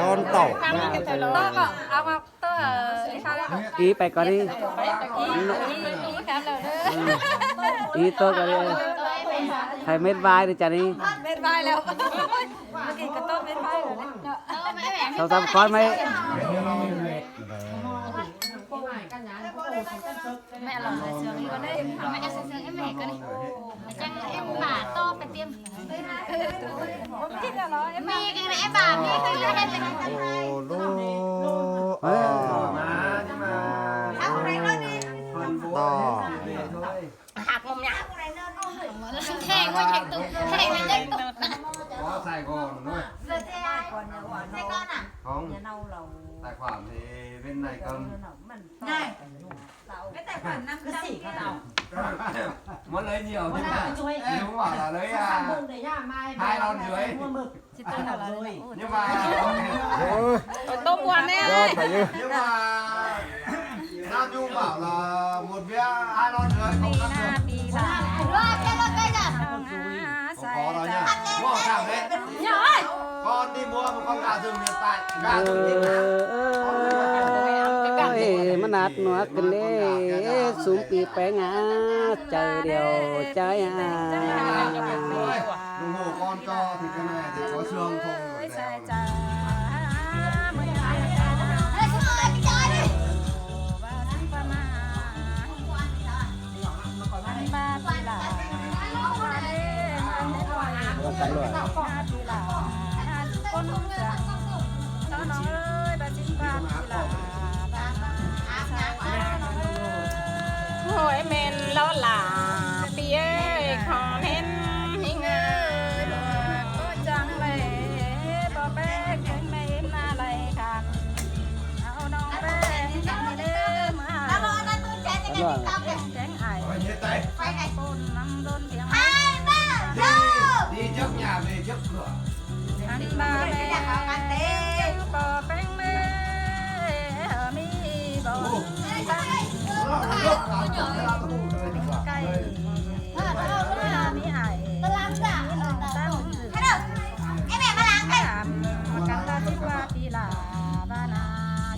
ຍ້ອນເຕົ້າ ອີໄປກ່ອນນີ້ ອີໂຕະກ່ອນນີ້ ໃຫ້ເມັດວາຍເດີຈ້ານີ້ ເມັດວາຍແລ້ວ ເມື່ອກີ້ກໍໂຕະເມັດວາຍແລ້ວເນາະ ສອງສາມຄອນໄໝ ແມ່ລອງໃສ່ເຊື່ອງອີກກ່ອນເດີ ແມ່ເອົາໃສ່ເຊື່ອງໃຫ້ແມ່ກ່ອນນີ້ ແລ້ວຈັ່ງເອັມບາຕໍ່ໄປຕຽມ ແມ່ຈັ່ງໄດ້ເອັມບາ ແມ່ເຮັດເລີຍ ໂອ້ໂຫຼ ເອີ ມາ ມາ ຕໍ່ ຫັກມຸມຍາ ແທງໄວ້ແທງຕຸກ ແທງໄວ້ແທງຕຸກ ຂໍໃສ່ກ່ອນເນາະ ໃສ່ກ່ອນນະ ຂອງ ໃສ່ຄວາມທີ່ເປັນໃນກຳ ນາຍ ໄປແຕ່ຂວັນນຳກັນ ມັນເລີຍໜຽວ ມັນເອົາໄປຊ່ວຍ ຫິວວ່າລະເລີຍອ່ະ ຫາຍລອນເລີຍ ຊິເປັນອະໄລ ຍັງວ່າ ໂອ້ຍ ເອົາຕົ້ມຫວານແນ່ ຍອດໄປຢູ່ ຍັງວ່າ ນ້ຳຢູ່ບ່າວລະໝົດເວລາ ຫາຍລອນເລີຍ ຂອງກັບເດີ ປີໜ້າປີຫຼ້າ ເອີ ເຈົ້າລະໄປຈ້ະ ຕ້ອງຫາ ໃສ່ໃຈ ເວົ້າຕາມເດ້ ເອີຍ ກ່ອນທີ່ໝໍມັນກໍກາເຖິງເມດຕາຍ ກາເຖິງເມດຕາຍ ເອີຍ ມັນໜັກໜວກຂຶ້ນເດ້ ຊຸມປີແປງຫາ ໃຈດຽວໃຈຫາ ລຸງໂຫກ່ອນຕໍ່ທີ່ຈະແມ່ທີ່ຂໍເຊື່ອງຄົງຢູ່ແລ້ວ ໂອ້ຍ ແມ່ນແລ້ວຫຼ້າ ປີເອີຍ ຂໍແມ່ນຫິງເອີຍ ບໍ່ຈັງໄດ້ ບໍ່ແປກເຖິງແມ່ເຫັນໜ້າໄຫຼຄັນ ເອົານ້ອງແປ້ງເດີມາ ເປັນນ້ຳດົນພຽງ ດີຈັກຫຍ້າແມ່ຈັກເກືອ ອັນວ່າແມ່ ບໍ່ແປ້ງແມ່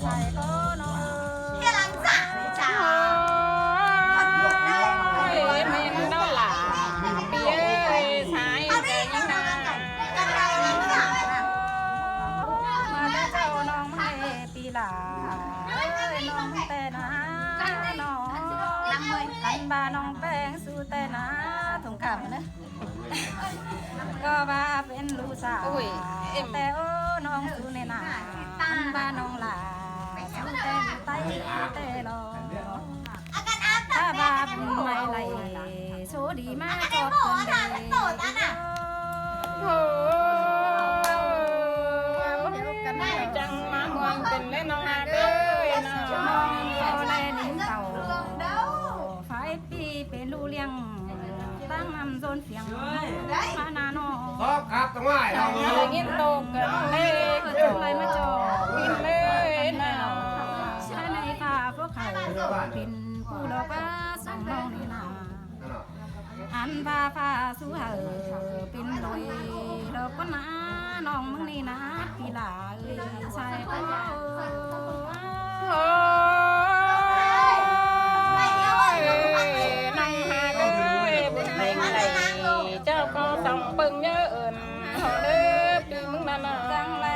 ໃສ່ກໍນ້ອງເອີຍ ເຮັດຫຼັງສາເລີຍຈ້າ ໂອ້ຍ ແມ່ນແລ້ວຫຼ້າ ພີ່ເອີຍ ສາຍເອີຍນາ ມາແຕ່ເຊົ້ານ້ອງມາແລ ປີຫຼ້າເອີຍ ນ້ອງແຕ່ນານ້ອງ ອັນວ່ານ້ອງແປງສູ່ແຕ່ນາ ທົ່ງຂ້າມເດີ ກໍວ່າເປັນລູກສາວ ໂອ້ຍ ແຕ່ໂອ້ ນ້ອງສູ່ແນ່ນາ ອັນວ່ານ້ອງຫຼ້າ ສູ່ແຕ່ຢູ່ໃຕ້ແຕ່ລໍ ຖ້າວ່າບຸນໃໝ່ໄຫຼ ໂຊດີມາຈອດເພິ່ນເດ້ ໂອ້ຍ ຈັ່ງມາມ່ວນເປັນແລະນ້ອງເອີຍເນາະ ແລະດິນເຕົາ ຝາຍປີເປັນລູກລ້ຽງ ຕັ້ງນຳໂຊນສຽງມານານ້ອງ ຊອບຄັບ ຕ້ອງໄດ້ ໄດ້ຍິນໂຕກັນເດ້ ເຈົ້າໄດ້ມາຈອດ ກິນເລີຍນາ ໃນຟ້າພວກເຂົາເປັນຜູ້ດອກວ່າສອງນ້ອງນີ້ນາ ອັນວ່າຟ້າສູ່ເຮົາເປັນໂດຍ ດອກກໍນານ້ອງມຶງນີ້ນາ ປີຫຼ້າເອີຍ ໃສ່ກໍ ໂອ້ຍ ນ້ອງຮັກເອີຍ ບຸນໃນໃຈ ເຈົ້າກໍຕ້ອງເບິ່ງເຍີເອີ້ນ ເຮົາເດີ ປີມຶງນັ້ນນະ ຈັ່ງໄດ້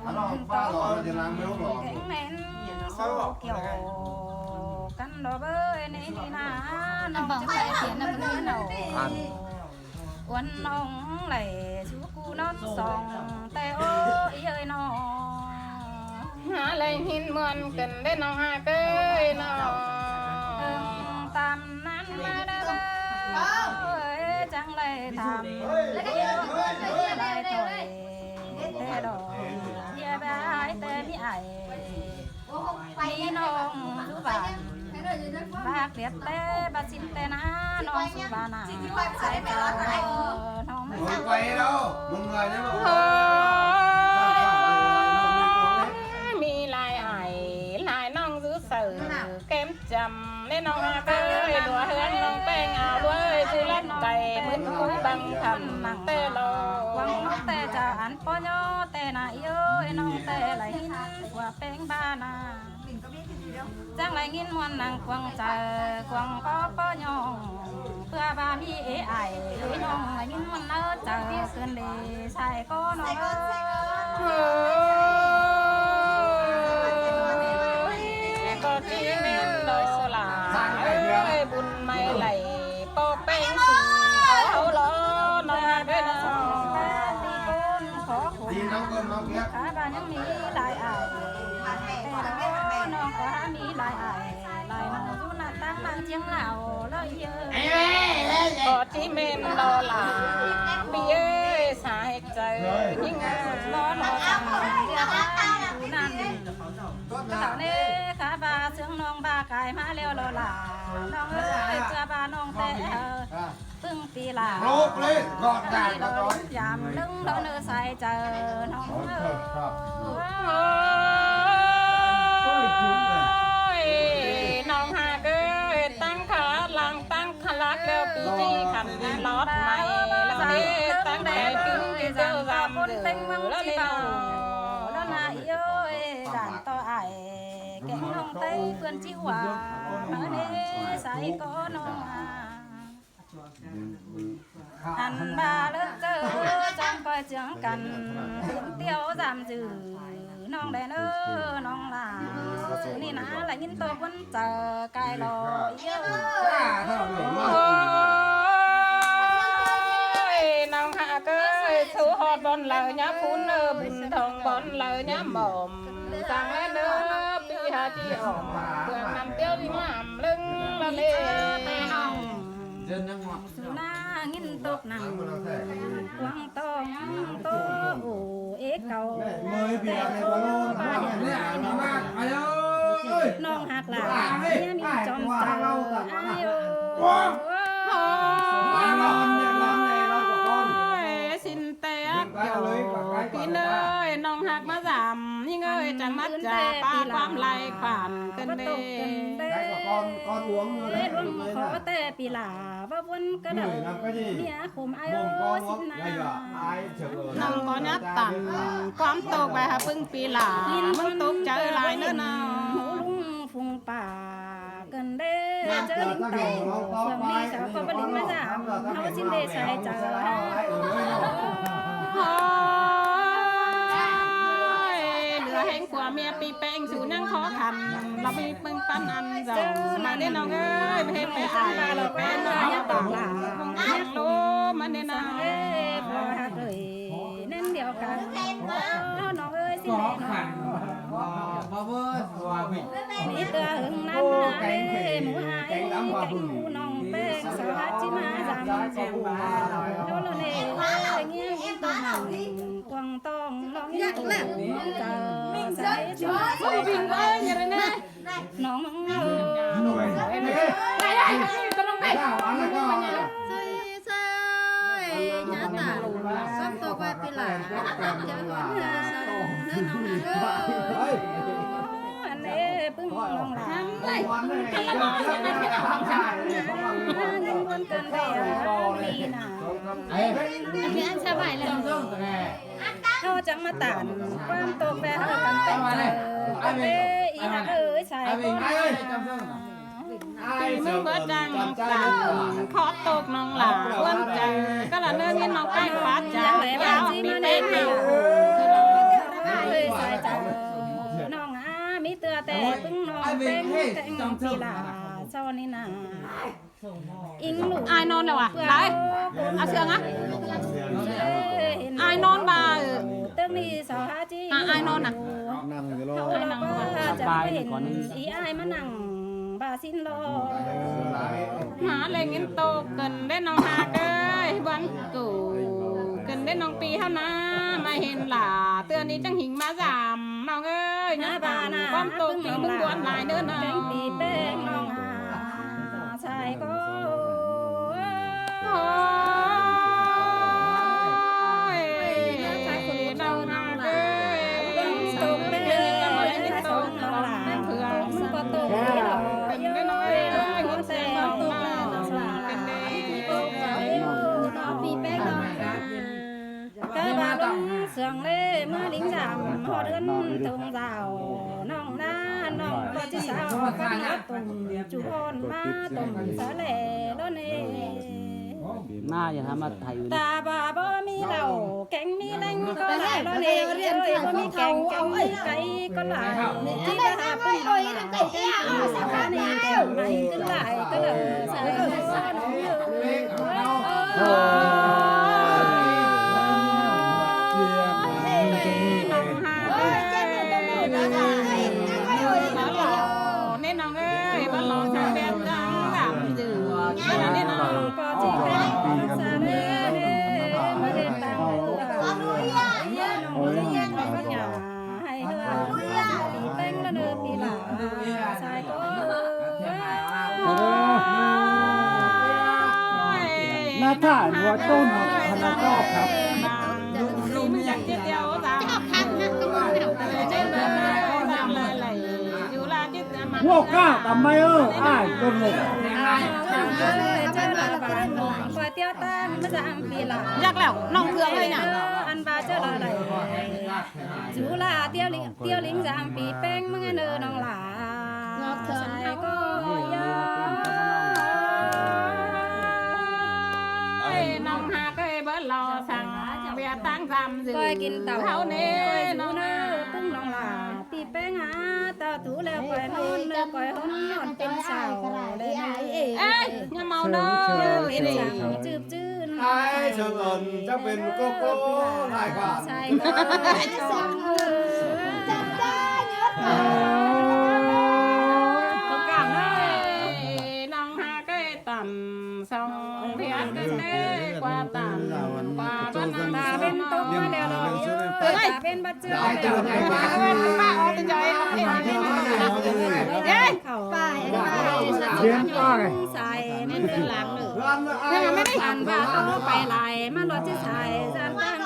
ບຸນຕໍ່ ແຂງແມ່ນ ໂຊກ່ຽວກັນດອກເອີຍ ໃນນີ້ນາ ນ້ອງຈະໄດ້ເປັນນຳເດີເນາະ ອັນ ອວນນ້ອງໄຫຼສູ່ກູນອນສອງ ແຕ່ໂອ້ຍເອີຍນ້ອງ ຫາໄດ້ຍິນມ່ວນກັນເດ້ນ້ອງຮັກເອີຍນ້ອງ ເອີງຕາມນັ້ນມາເດີ ເອີຍ ຈັ່ງໄດ້ຖາມ ໄດ້ຖອຍ ແຕ່ດອກ ເຍບາຍ ແຕ່ມີອ້າຍ ມີນ້ອງສຸບານ ບາກເລັບແຕ່ບາຊິນແຕ່ນາ ນ້ອງສຸບານາ ໃສ່ເຈົ້ານ້ອງ ໂອ້ຍ ໄປແລ້ວ ມຶງເມື່ອຍແລ້ວ ໂອ້ຍ ມີຫຼາຍອ້າຍ ຫຼາຍນ້ອງຢູ່ໃສ ແກ້ມຈຳ ແລະນ້ອງຮັກເອີຍ ຕົວເຮືອນນ້ອງແປ້ງອາວລວຍ ຜູ້ລັກໄກ່ ມຶນຄູບັງຄັນ ແຕ່ລອ ຫວັງແຕ່ຈະອັນປໍຍໍແຕ່ນາ ເອີຍ ນ້ອງແຕ່ລະຫີນ ກວ່າແປ້ງບານາ ຈັ່ງໄດ້ຍິນມ່ວນນັ່ງກວາງໃຈ ກວາງກໍປໍຍໍ ເພື່ອວ່າມີເອອ້າຍເອນ້ອງ ໄດ້ຍິນມ່ວນເນີ ເຈົ້າເກີນເດຊາຍກໍນ້ອງເອີຍ ກໍທີ່ແມ່ນດອກຫຼ້າເອີຍ ບຸນໃໝ່ໄຫຼ ປອກແປ້ງສູ່ເຮົາລໍນ້ອງເດີນ້ອງ ດີກ່ອນຂໍ ດີເນາະ ເບິ່ງເນາະ ເພຍ ຂ້າບ້ານຍັງມີຫຼາຍອ້າຍ ແຕ່ນ້ອງກໍຫາມີຫຼາຍອ້າຍ ຫຼາຍນ້ອງຢູ່ໜ້າຕ່າງບ້ານຈຽງລາວລະເອີຍ ເອີຍ ກໍທີ່ແມ່ນລໍຫຼ້າ ປີເອີຍ ສາຍໃຈຍິງລໍລໍສາວເຫຼືອບ້ານຢູ່ນັ້ນ ເຈົ້າເນ ຂ້າບ້າເຊື່ອງນ້ອງບ້າກາຍມາແລ້ວລໍຫຼ້າ ນ້ອງເອີຍ ເພື່ອບ້ານນ້ອງແຕ່ ປຶ້ງປີຫຼ້າ ໂລກເລີຍ ກອດການ ຍາມລຶ້ງເດີເນີ ໃສ່ເຈີນ້ອງເອີຍ ໂອ້ຍ ນ້ອງຮັກເອີຍ ຕັ້ງຂະລັງ ຕັ້ງຂະລັກແລ້ວ ປີຈີ່ຂັນລອດໃໝ່ ແລ້ວເດ ຕັ້ງແຕ່ປີທີ່ເຈົ້າສາມເດີ ແລ້ວເດ ແລ້ວນາອີເອີຍ ດານຕໍ່ອ້າຍ ແກງນ້ອງໄຕ້ເພື່ອນຈິຫວາ ມາເນ ໃສ່ກໍນ້ອງອາ ອັນວ່າເລີກເຈີ ຈັ່ງກໍເຈືອງກັນ ເປັນຕຽວສາມຈື່ ນ້ອງແດເນີ ນ້ອງຫຼ້າ ນີ້ນາ ລະຍິນໂຕຄົນເຈີ ກາຍລໍເອີຍ ໂອ້ຍ ນ້ອງຮັກເອີຍ ສູ່ຮອດບ່ອນລາວຍາພຸ້ນເດີ ບຸນທອງບ່ອນລາວຍາໝອມ ສັງແລເດີ ປີຫາຈີອອມ ເບືອງນ້ຳຕຽວລິງງາມເລິງລະເລ ແຕ່ນ້ອງ ສຸນາຍິນຕົກໜັງ ກວາງຕ້ອງໂຕໂອເອເກົາ ແຕ່ໂຕບ້ານນ້ອງຮັກຫຼາຍ ເມຍມີຈອມເຈົ້າອ້າຍເອີຍ ໂອ້ຍ ຊິນແຕກ ເຈົ້າ ພີ່ເອີຍ ນ້ອງ ມາຢາມ ຍິງເອີຍ ຈັ່ງມາຈາປາຄວາມໄຫຼຄວາມເກີນເດ. ຫຼວງຂໍແຕ່ປີຫຼ້າ ວ່າວົນກະເດົາ ເມຍຂຸມອາຍໂອສິນນາ ນ້ອງກໍຍັບຕັນ ຄວາມຕົກໄປຫາປຶ້ງປີຫຼ້າ ມຶງຕົກໃຈຫຼາຍເນີນາ ລຸງຟຸງປ່າ ເກີນເດ ເຈີລິງເຕົ້າ ຊ່ວງນີ້ສາວກໍບໍ່ລິງມາຢາມ ເຮົາຊິນເດໃສ່ເຈີ ໂອ້ຍ ເຫຼືອແຮງຜົວເມຍປີແປ້ງ ສູຍັງຂໍຄັນ ລະມີປຶ້ງປັນອັນເຈົ້າ ມາເດ້ນ້ອງເອີຍ ເຮັດໄປອ້າຍແປ້ງ ມາຍາປາກຫຼ້າ ໂລມາເດ້ນ້ອງເອີຍ ພໍ່ຮັກເອີຍ ນັ້ນດຽວກັນ ນ້ອງເອີຍ ຊິແມ່ນ້ອງ ມີເທື່ອຫຶງນັ້ນເດ້ ໝູຫາຍແກງໜູນ້ອງແປ້ງ ສະຫວັດຊິມາຢາມເຈົ້າ ເຮົາລະເນ ເງຍມີຕົວເຮົາ ກວາງຕ້ອງນ້ອງຢູ່ເຈົ້າ ໃສ່ຈຸ້ງເອີຍ ຢ່າລະເນ ນ້ອງເອີຍ ເອີຍ ຍາຕາ ສອບຕົກໄວ້ປີຫຼ້າ ເຈີເຮືອນເຮືອຊານເດີນ້ອງນາເອີຍ ອັນເອປຶ້ງນ້ອງຫຼ້າ ມາຍິງວນກັນແທ້ ປີໜ້າ ອັນນີ້ອັນສະບາຍແລ້ວ ເຮົາຈັ່ງມາຕານ ຄວາມຕົກແປເຮົາກັນເປັນເຈີ ກັນເດ້ ອີຮັກເອີຍ ສາຍຄົນ ປີມຶງບໍ່ຈັ່ງກັນ ຂໍຕົກນ້ອງຫຼ້າ ຄວນໃຈ ກະລະເນີງຍິນນ້ອງໃກ້ຄວາດຈາກ ຍາວປີແປ້ງເຮົາ ເອີຍ ສາຍເຈົ້າ ນ້ອງອາ ມີເທື່ອແຕ່ປຶ້ງນ້ອງແປ້ງ ແຕ່ງປີຫຼ້າ ຊອນນີ້ນາ ອີ່ຫຍັງລູກ ອ້າຍນອນແລ້ວຫວາ ຫຼາຍ ເອົາເຊື່ອງອະ ອ້າຍນອນບ່າ ເອີ ເຕີງນີ້ສາວຫາຈີ່ ອ້າຍນອນນະ ເຮົາລະວ່າຈະໄປເຫັນ ອີອ້າຍມານັ່ງບ່າຊິນລໍ ຫາແລງເງິນໂຕເກີນເດ້ນ້ອງຫາກເອີຍ ບວນກູເກີນເດ້ນ້ອງປີເຮົານາ ມາເຫັນຫຼ້າ ເທື່ອນີ້ຈັ່ງຫິງມາຢາມ ນ້ອງເອີຍ ຍາມຕາມຄວາມໂຕປີມຶງບວນຫຼາຍເດີນ້ອງ ແກງປີແປ້ງນ້ອງຫາ ຊາຍກໍ ໂອ້ຍ ນ້ອງຫາກເອີຍ ຕົກແມ່ນສອງນ້ອງຫຼ້າ ເພື່ອນມັນກໍຕົກເປັນເດ້ນ້ອງເອີຍ ຫົວແຕກນ້ອງຫຼ້າ ເປັນເດ້ ນ້ອງປີແປ້ງນ້ອງຫາ ກະບາລົງເຊື່ອງເລ ເມື່ອລິງຢາມຮອດເຮືອນທົ່ງດາວ ນ້ອງນາ ນ້ອງກໍຊິສາວ ຄວາມຮັກຕົມຈຸພອນມາຕົມສະແຫຼດອນເອ ໜ້າຢ່າຫາມາໄຖຢູ່ ຕາບາບໍ່ມີເຫຼົ້າ ແກງມີແລງກໍຫຼາຍລອນເອ ເອີຍ ບໍ່ມີແກງ ແກງມີໄກ່ກໍຫຼາຍ ທີ່ໄປຫາເພິ່ນ ນາທ່ານວ່າຕົ້ນຂະໜາດດອກຄັບ ຫົວກ້າກຳໄມເອີ ອ້າຍຕົ້ນຫົກ ຢາກແລ້ວ ນ້ອງເຄືອງເລີຍນະ ອັນບາເຈີລະໄລ ຈຸລາຕຽວລິງ ຕຽວລິງສາມປີແປ້ງເມືອງເນີນ້ອງຫຼ້າ ສາຍກໍຢາ ນ້ອງຫາກເອີຍ ເບີດລໍສັງ ເບຍຕັ້ງສາມຊື່ ເຮົາເນ ນ້ອງເນີ ປຶ້ງນ້ອງຫຼ້າ ປີແປ້ງຫາ ຕາຖູແລ້ວຂ້ອຍນອນ ເນີຂ້ອຍຫົນນອນເປັນສາວ ເອີຍ ຢ່າເມົາເນີ ເປັນສາວຈືບ ອາຍສະເອີນຈັກເປັນໂກໂກ້ລາຍກວ່າ ຕ້ອງການເນາະ ນ້ອງຫາກເອີຍ ຕຳສອງເທື່ອເກີນເດ້ ກວ່າຕຳ ກວ່າບ້ານນາເປັນຕົກມາແລ້ວເນາະ ເອີຍ ເປັນບັດເຈື່ອ ເອີຍ ເຢັນປາກ ສາຍ ແມ່ນເປັນຫຼັງເດີ ຍັງໄດ້ ອັນວ່າໂຕໄປຫຼາຍ ມາລອດຊິສາຍ ສານຕາງ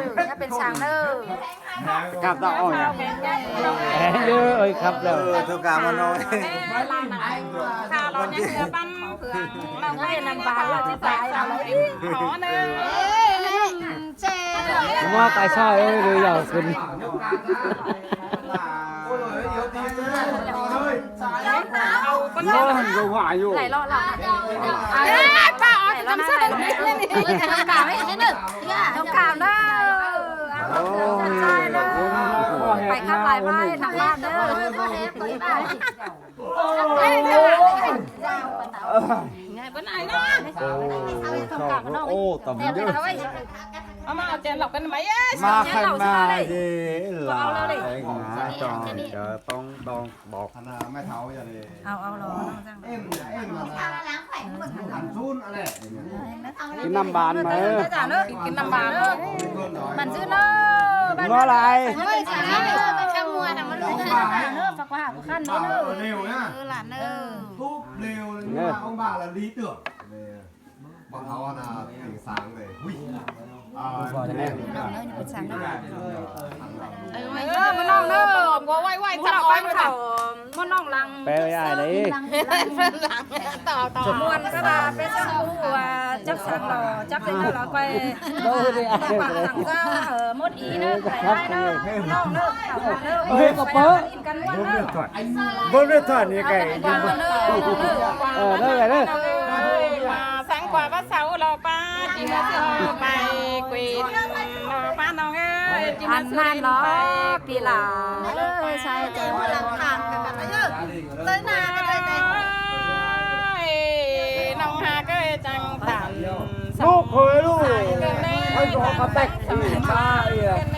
ຍ ຢ່າເປັນຊ່າງເດີ. ກັບຕາອອກຫຍັງ ເອີຍ ຄັບແລ້ວ ເອີ ໂທກາມາໜ້ອຍ ຂ້າລອດຍັງເຫຼືອປັນເພື່ອນ ເຮົາກໍເຮັດນ້ຳບານລາວຊິຕາຍ ຂໍເດີ ມາໄກຊ້າເອີຍ ເດີຢາວຂຶ້ນ ໂອ້ຍ ກໍວ່າຢູ່ ໄຫຼເລາະລະ ເອີຍ ປ້າອອກຈຳເສີນນີ້ ຕ້ອງກາວໃຫ້ເດີ ຕ້ອງກາວເດີ ໂອ້ຍ ໄປຂັບຫຼາຍໄວ້ທາງບ້ານເດີ ໂອ້ ໂອ້ ຕຳເດີ ເອົາມາເອົາແຈນເຫຼົ້າກັນໄວ້ ມາຄັນມາເດ ຫຼາຍງາຈອງຈະຕ້ອງຕ້ອງ ບອກ ອັນນ່າ ແມ່ເຖົ້າຢ່າເລີຍ ເອົາ ເອົາຫຼໍ ເອັມ ເອັມ ອັນນັ້ນ ອັນສູນອັນແຫຼະ ກິນນ້ຳບານມາເດີ ກິນ ກິນນ້ຳບານເດີ ບານຊື່ນເດີ ເມື່ອຫຼາຍ ເອີຍ ຈັ່ງໝວຍນະ ມັນເລີຍ ເອີ ຝາກວ່າຫາຜູ້ຄັນເດີ ເອີ ເລັວນະ ເອີ ຫຼານເດີ ທຸບເລັວ ເອີ ຂອງບານລະລີເຕີບ ບັກເຮົາອັນນ່າ ຕີງສາງເລີຍ ຫຸຍ ອ່າ ເອີ ມານ້ອງເດີ ບໍ່ໄວໆ ຈັບອອກເຂົາ ມານ້ອງຫຼັງ ແປໄວ້ອ້າຍເດ້ ເພິ່ນຫຼັງ ຕໍ່ ຕໍ່ ມ່ວນກໍວ່າໄປສັກຮູ້ວ່າຈັກສັກຫຼໍ ຈັກເປັນແນວລະ ຂ້ອຍ ບໍ່ໄດ້ອ້າຍ ປາກສັງເຈົ້າ ເອີ ໝົດອີເດີ ໄປໄດ້ເດີ ມານ້ອງເດີ ເຂົ້າມາເດີ ເອີ ກໍເປີ ກິນກັນມ່ວນເດີ ບໍ່ໄດ້ຖອດນີ້ໄກ ເອີ ເດີ ເດີ ມາສັງກວ່າວ່າເຊົາລອປາ ຈິງວ່າຊິໄປກວດລອປານ້ອງເອີຍ ຈິງວ່າຊິໄປ ປີຫຼາ ເອີຍ ໃສ່ໃຈວ່າຫຼັງທາງກັນເດີ ເລີຍໜ້າກໍໄດ້ແຕ່ ນ້ອງຫາກເອີຍ ຈັ່ງຕາມ ລູກເຂີຍລູກ ໃຫ້ສອງກະແຕັກທີ່ຕາເອີຍ